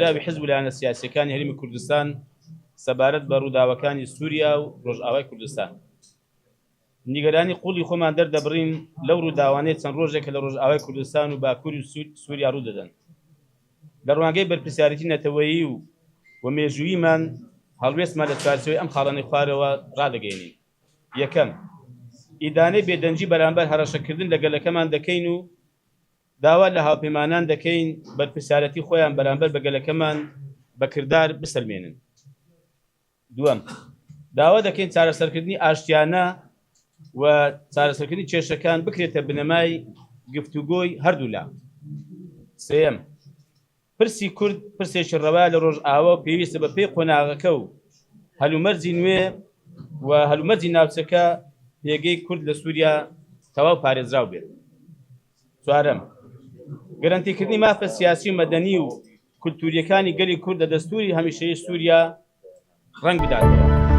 نووسراوی حزب و لایەنە سیاسییەکانی هەرێمی کوردستان سەبارەت بە ڕووداوەکانی سووریا و ڕۆژئاوای کوردستان. نیگەرانی قووڵی خۆمان دەردەبڕین لەو ڕووداوانەی چەند ڕۆژێکە لە ڕۆژئاوای کوردستان و باکووری سووریا ڕوودەدەن. لە ڕوانگەی بەرپرسیارێتی نەتەوەیی و و مێژووییمان، هەڵوێستمان لە چوارچێوەی ئەم خاڵانەی خوارەوە ڕادەگەیەنین. یەکەم، ئیدانەی بێدەنگی بەرامبەر هەڕەشەکردن لە گەلەکەمان دەکەین و داوا لە هاوپەیمانان دەکەین بەرپرسیارەتی خۆیان بەرامبەر بە گەلەکەمان بە کردار بسەلمێنن. دووەم، داوا دەکەین چارەسەرکردنی ئاشتیانە و چارەسەرکردنی کێشەکان بکرێتە بنەمای گفتوگۆی هەردوولا. سێیەم، پرسی کورد پرسێکی ڕەوایە لە ڕۆژئاوا و پێویستە بە پێی قۆناغەکە و هەلومەرجی نوێ و هەلومەرجی ناوچەکە پێگەی کورد لە سووریا تەواو پارێزراو بێت. چوارەم، گەرەنتیکردنی مافە سیاسی و مەدەنی و کولتوورییەکانی گەلی کورد لە دەستووری هەمیشەیی سووریا ڕەنگ بداتەوە.